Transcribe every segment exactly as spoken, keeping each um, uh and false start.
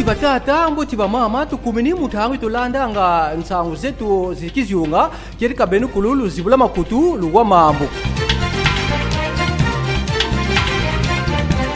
Batata, mbote, bamama, tukumini mu ntangu yi tulandanga nsangu zetu zi kizunga. Kedika beno kulu luzibula makutu, luwa mambu.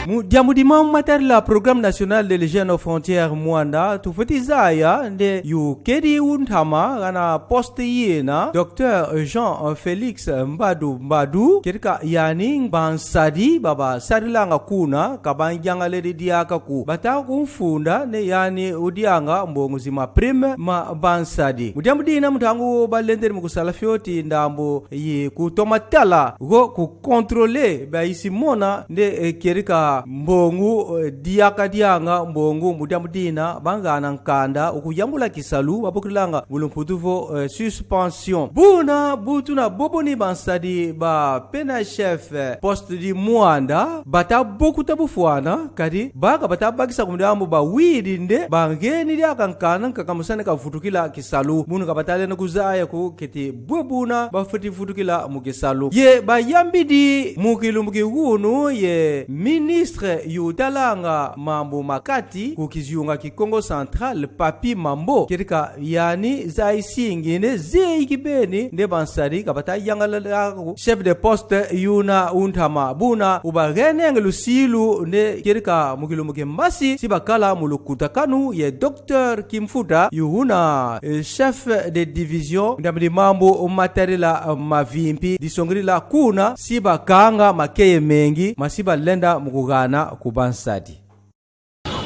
Mu diambu di mambu matadila Programme National des Jeunes Frontières Muanda, tufweti zaya nde yu kedi wu ntama gana poste yina, Docteur Jean Félix Mbadu Mbadu, kedika yani bansadi ba basadilanga kuna ka banyangalele diaka ko. Bata kumfunda nde yani udianga mbongo zi ma prime ma bansadi. Mu diambu dina, mu ntangu balendele mu kusala fioti ndambu yi kutoma tala go ku contrôler, bayisi mona nde, eh, kedika mbongo, eh, diaka dianga mbongo. Mu diambu dina bangana nkanda wu kuyambula kisalu, babokilanga mu lumputu vo, eh, suspension. Buna bu tuna bobo ni bansadi ba P N H F, eh, poste di Muanda, bata bokuta bufwana, kadi ba ka bata bakisa ku diambu bawidi nde bangeni diaka nkanda nkaka mu sani ka vutukila kisalu. Munu ka bata lenda kuzaya ko keti bwe buna bafweti vutukila mu kisalu. Ye bayambidi mu kilumbu ki wunu ye ministre yu talanga mambu ma kati ku kizunga ki Kongo Central, Papy Mambo, kedika yani zayisingi nde zeyi kibeni nde bansadi ka bata yangalala ko chef de poste yuna wu ntama. Buna ubagenenge lusilu nde kedika mu kilumbu ki mbasi si bakala mu lukutakanu ye Docteur Kimfuta, yu una, eh, chef de division ndambu di mambu matadila, eh, mavimpi. Disongidila kuna si bakanga makeye mengi ma si balenda mu kugana ku bansadi.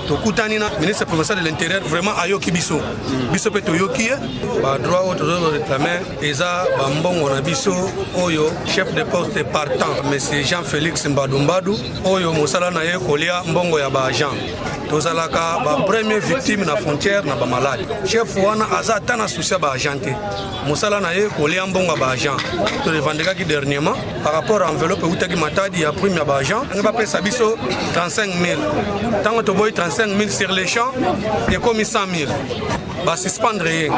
Tokutani na ministre provincial de l'Intérieur, vraiment ayoki biso. Biso pe toyoki ye. Ba droit oyo tozo réclamer eza ba mbongo na biso oyo chef de poste partant, Monsieur Jean Félix Mbadu Mbadu, oyo mosala na ye kolia mbongo ya ba agent. Tozalaka ba premier victime na frontière na ba malade. Chef wana aza ata na souci ya ba agent te. Mosala na ye kolia mbongo ya ba agent. To revendiquaki dernièrement par rapport à enveloppe eutaki Matadi ya prime ya ba agent, nge bapesa biso trente-cinq mille. Tango toboyi trente-cinq mille, sur le champ ekomi cent mille. Ba suspendre ye.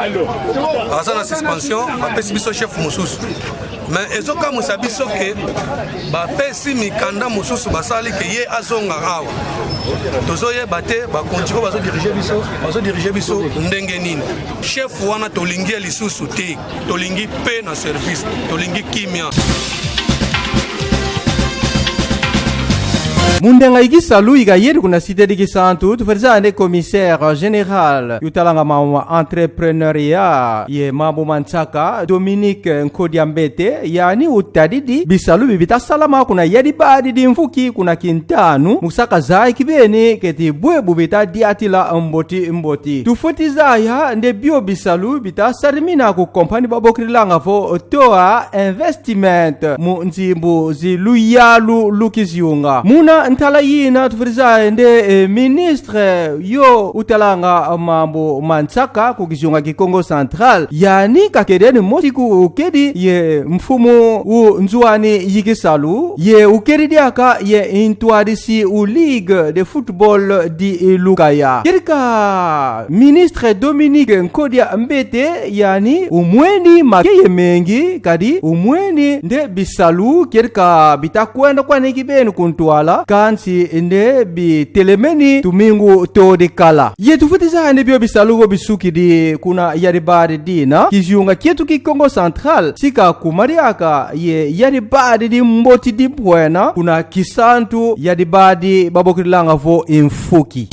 Aza na suspension, bapesi biso chef mosusu. Mais ezokamwisa biso ke bapesi mikanda mosusu basali ke ye azonga awa. Tozoyeba te bakonzi oyo bazodirige biso, bazodirige biso ndenge nini. Chef wana tolingi ye lisusu te. Tolingi paix na service. Tolingi kimia. Mu ndenga yi kisalu yi kayedi kuna Cité di Kisantu, tufweti zaya nde commissaire général yu talanga mambu ma entrepreneuriat ye mambu ma nsaka, Dominique Nkodia Mbete, yani utadidi bisalu bi bita salama kuna yadi badi di mvuki kuna Kintanu, mu saka zaya kibeni keti bwe bu bita diatila mboti mboti. Tufweti zaya nde bio bisalu bita sadimina ku compagnie babokilanga vo Toa Investment mu nzimbu zi luyalu lu kizunga. Muna ntala yina tufweti zaya nde, eh, ministre yo utalanga mambu ma nsaka ku kizunga ki Kongo Central, yani kakedeni mosi ku ukedi ye mfumu wu nzuani yi kisalu, ye ukedi diaka ye ntwadisi wu Ligue de football di Lukaya. Kedika ministre Dominique Nkodia Mbete, yani umweni makeye mengi, kadi umweni nde bisalu kedika bita kwenda kwani kibeni ku ntwala, kansi nde bitelemeni tumingu to dikala. Ye tufweti zaya nde bio bisalu go bisukidi kuna yadi badi dina, kizunga kietu ki Kongo Central si kakuma diaka ye yadi badi di mboti di mpwena kuna Kisantu, yadi badi babokilanga vo mfuki.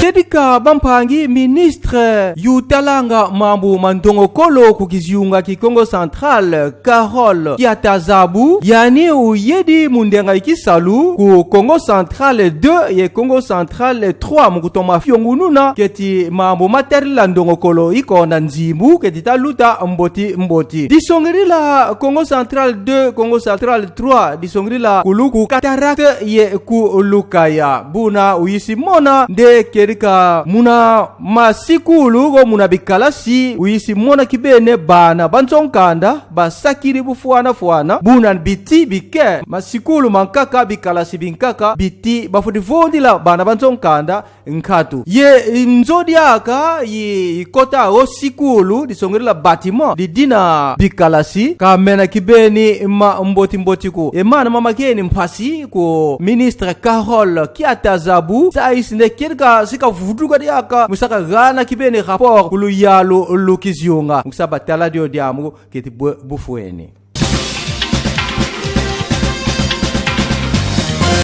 Kedika bampangi, ministre yu talanga mambu ma ndongokolo ku kizunga ki Kongo Central, Carole Kiatazabu, yani uyedi mu ndenga yi kisalu ku Kongo Central deux ye Kongo Central trois mu kutoma fiongununa keti mambu matadila ndongokolo yi konda nzimbu keti ta luta mboti mboti. Disongidila Kongo Central deux, Kongo Central trois, disongidila kulu ku Cataracte ye ku Lukaya. Buna uyisi mona nde kedi Ka muna masikulu go muna bikalasi, wisi mona kibeni bana ba nzo nkanda basakidi bufwana fwana, buna biti bike, masikulu mankaka, bikalasi binkaka, biti bafweti vondila bana ba nzo nkanda nkatu. Ye nzo diaka yi-, yikota o sikulu, disongidila bâtiment, didi na bikalasi, ka mena kibeni ma mboti mboti ko. E mana mama keni mpasi ku ministre Carole Kiata Zabu, zayisi nde kedika si kavutuka diaka mu saka gana kibeni rapport ku luyalu lu kizunga. Mu kusa batala dio diambu keti bu-, bufweni.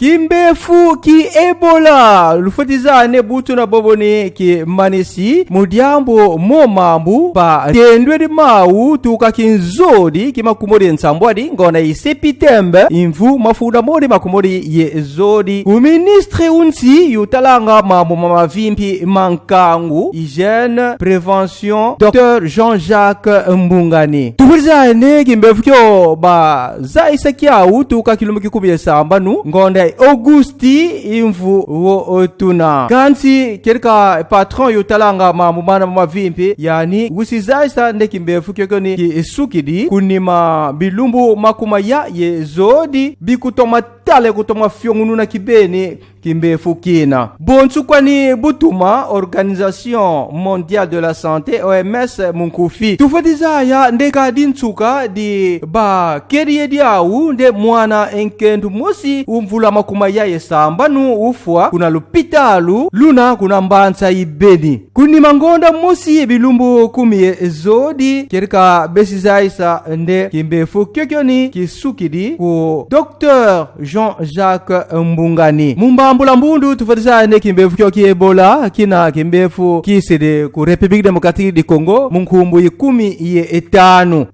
Kimbefu ki Ebola, lufweti zaya nde bu tuna bobo ni kimanisi. Mu diambu mo mambu, batendwedi mau tuka kinzodi ki makumodi ye nsambwadi ngonda yi sepitembe, yi mvu mafunda modi makumodi ye zodi, ku ministre wu nsi yu talanga mambu ma mavimpi ma nkangu, hygiène, prévention, docteur Jean-Jacques Mbungani. Tufweti zaya nde kimbefu kio bazayisa kiau tuka kilumbu ki kumi ye sambanu, ngonda yi Augusti, yi mvu wo, wo tuna. Kansi kedika patron yu talanga mambu mana ma mavimpi, yani wisi zayisa nde kimbefu kiokio ni kisukidi ku nima bilumbu makumaya ye zodi, bi kutoma tala, kutoma fiongununa kibeni kimbefu kina. Bonso kwani butuma Organisation Mondiale de la Santé, O M S mu nkufi. Tufweti zaya nde kadi nsuka di bakedi ye diau nde mwana nkendu mosi wu mvula makumaya ye sambanu ufwa kuna lupitalu luna kuna mbanza yi Beni. Ku nima ngonda mosi ye bilumbu kumi ye zodi, kedika besi zayisa nde kimbefu kiokio ni kisukidi ku docteur Jean-Jacques Mbungani. Mu mbambula mbundu tufweti zaya nde kimbefu kio ki Ebola kina kimbefu kisidi ku République Démocratique du Congo mu nkumbu yi kumi ye tanu.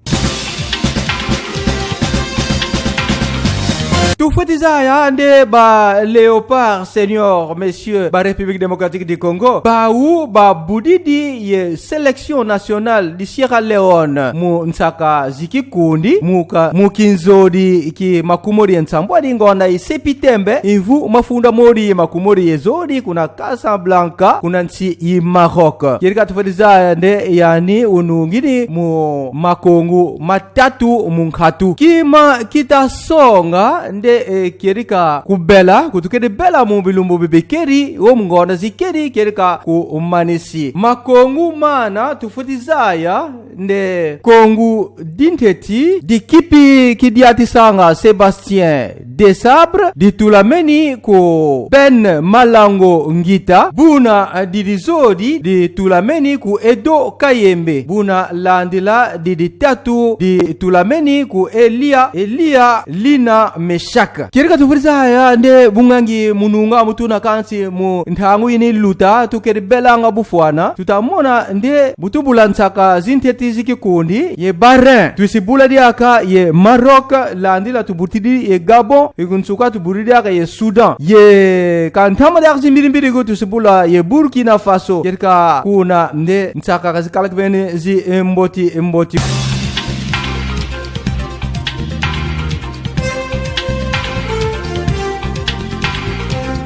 Tufweti zaya nde ba Léopards seniors, messieurs, ba République Démocratique du Congo, bau babudidi ye sélection nationale di Sierra Leone mu nsaka zi kikundi, mu ka-, mu kinzodi ki makumodi ye nsambwadi ngonda yi sepitembe, yi mvu mafunda modi makumodi ye zodi kuna Casablanca, kuna nsi yi Maroc. Kedika tufweti zaya nde yani unungini mu makongu matatu mu nkatu. Kima kita songa nde, eh, kedika kubela, ku tukedi bela mu bilumbu bi bikedi, wo mu ngonda zikedi, kedika kumanisi. Makongu mana tufweti zaya nde kongu di nteti di kipi ki diatisanga Sébastien Desabre, ditulameni ku Ben Malango Ngita, buna di dizodi ditulameni ku Edo Kayembe, buna landila di ditatu ditulameni ku Elia, Elia Lina Meshak. Kedika tufweti zaya nde bungangi mu nunga mu tuna, kansi mu ntangu yina luta tukedi belanga bufwana, tuta mona nde mu tubula nsaka zi nteti zi kikundi, ye Bahreïn, twisi bula diaka ye Maroc, landila tubutidi ye Gabon, ye ku nsuka tubutidi diaka ye Soudan. Ye ka ntama diaka zi mbidi mbidi ko twisi bula ye Burkina Faso. Kedika kuna nde nsaka ka zikala kibeni zi mboti mboti.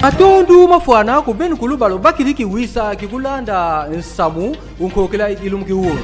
Matondo mafwana ku beno kulu ba lubakidi kiwisa ki kulanda nsamu wu nkokila yi kilumbu ki wunu.